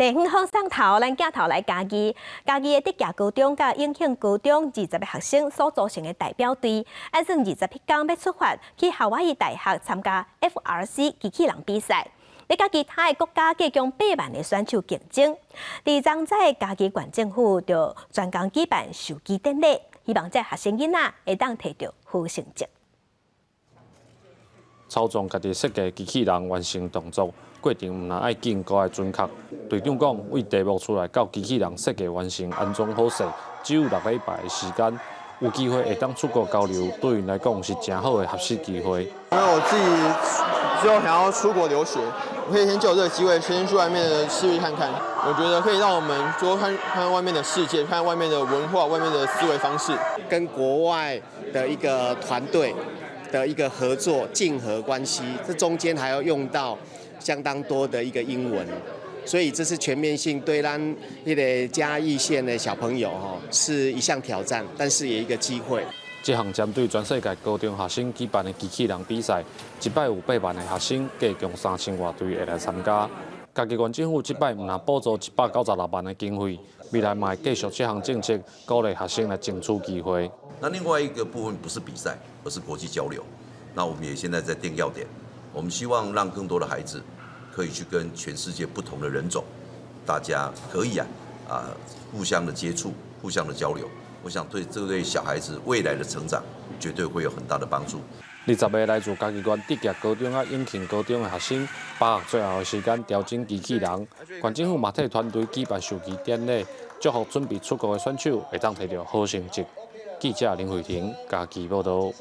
地方好送頭，咱鏡頭來嘉義，嘉義的德協高中佮永慶高中20個學生所組成的代表隊，按算27天欲出發去夏威夷大學參加 FRC 機器人比賽，欲佮其他的國家計共8萬个選手競爭。佇昨早，嘉義縣政府就專工舉辦授旗典禮，希望這學生囡仔會當提著好成績。操縱家己設計機器人完成動作，過程毋但愛緊閣愛準確。隊長講，對題目出來到機器人設計完成安裝好勢，只有6禮拜的時間，有機會會當出國交流，對𪜶來講是誠好的學習機會。因為我自己之後想要出國留學，我可以先借這個機會，先去外面的世界看看。我覺得可以讓我們多看看外面的世界，看外面的文化、外面的思維方式，跟國外的一個團隊的一個合作競合關係，這中間還要用到相當多的一個英文，所以這是全面性對咱彼个嘉義縣的小朋友吼是一項挑戰，但是也一個機會。這項針對全世界高中學生舉辦的機器人比賽，這擺有8萬个學生，計共3000外隊會來參加。嘉義縣政府這擺毋但補助196萬的經費，未來嘛會繼續這項政策，鼓勵學生來爭取機會。那另外一個部分不是比賽，而是國際交流。那我們也現在在定要點，我們希望讓更多的孩子可以去跟全世界不同的人種，大家可以互相的接觸，互相的交流。我想對這對小孩子未來的成長絕對會有很大的幫助。20個來自嘉義縣德協高中佮永慶高中的學生，把握最後的時間調整機器人。縣政府嘛替團隊舉辦授旗典禮，祝福準備出國的選手會當提著好成績。記者林慧婷嘉義報道。